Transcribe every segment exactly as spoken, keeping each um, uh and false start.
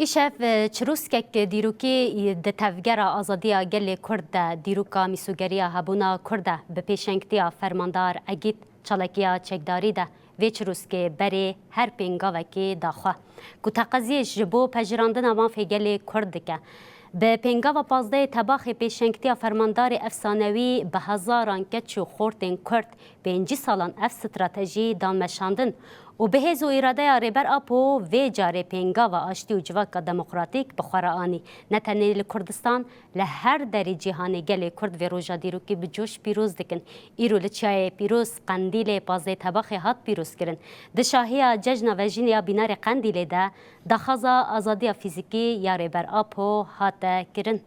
Îşev, e, çirûskek dîrokî di tevgera azadiya gelê Kurd de, dîroka mîsogeriya hebûna Kurd e, bi pêşengtiya fermandar Egîd Çalakiya çekdarî de vê çirûskê berê her pêngavekê daxwe, ku teqeziyê ji bo pejirandina mafê gelê Kurd dike. Bi pêngava pazdehê Tebaxê pêşengtiya fermandarê efsanewî bi hezaran keç û xortên Kurd pêncî salan ev stratejî dan meşandin û bi hêz û îradeya Rêber Apo vê carê pêngava aştî û civaka demokratîk bi xwe re anî. Ne tenê li Kurdistan, li her derî cîhanê gelê Kurd vê roja dîrokî bi coş pîroz dikin. Îro li Çiyayê Pîroz Qendîlê pazdehê Tebaxê hat pîrozkirin. Di şahiya Cejna Vejînê ya Bînarê Qendîlê de daxwaza azadiya fîzîkî ya Rêber Apo hate kirin.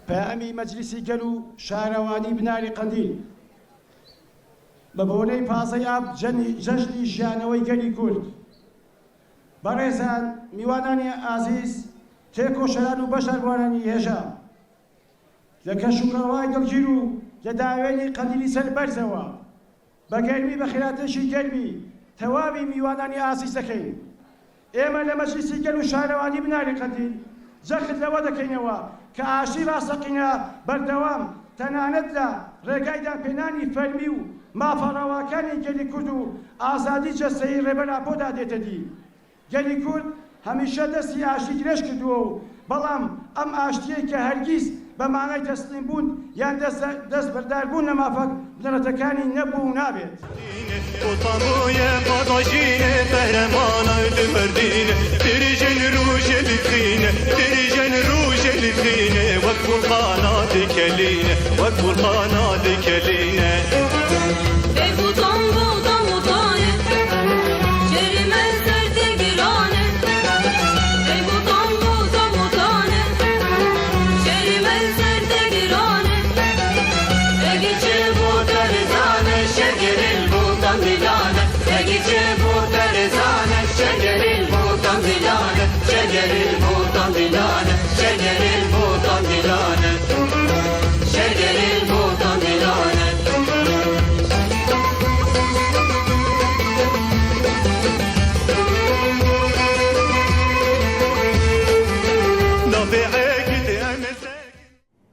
Bi emî Meclisî Gel û Şarewanî Binarê Qendîl, bi boneyî pazdehê Ab cenî-, Cejnî Jiyanewey Gelî Kurd, berêzan, mîwananî azîz, têkoşeran û beşdarvananî hêja. Li keşûkewayê dilgîr û li dawênî Qendîlî ser berzewa, bi germî, bi xêratêşî germî tewabî mîwananî asîz dikeyn. ئێمە لە مەجلیسی گەل و شارەوانی بناری قەندیل جەخت لەوە دەکەینەوە کە ئاشتی ڕاستەقینە بەردەوام تەنانەت لە ڕێگای دانپێنانی فەرمی و مافە ڕەواکانی گەلی کورد و ئازادی جەستەیی ڕێبەر ئاپۆدا دێتە دی. گەلی کورد هەمیشە دەستی ئاشتی درێژ کردووە و بەڵام ئەم ئاشتیەی کە هەرگیز بە مانای تەسلیم بوون یان دەست، دەست بەردار بوون لە مافە بنەڕەتەکانی نەبوو و نابێت. Kotamoyê xwe dajîne, qehreman û di merdîne, dirêjên rojê li dixîne, dirêjên rojê li dixîne, wek vulkana dikelîne, wek vulkana dikelîne.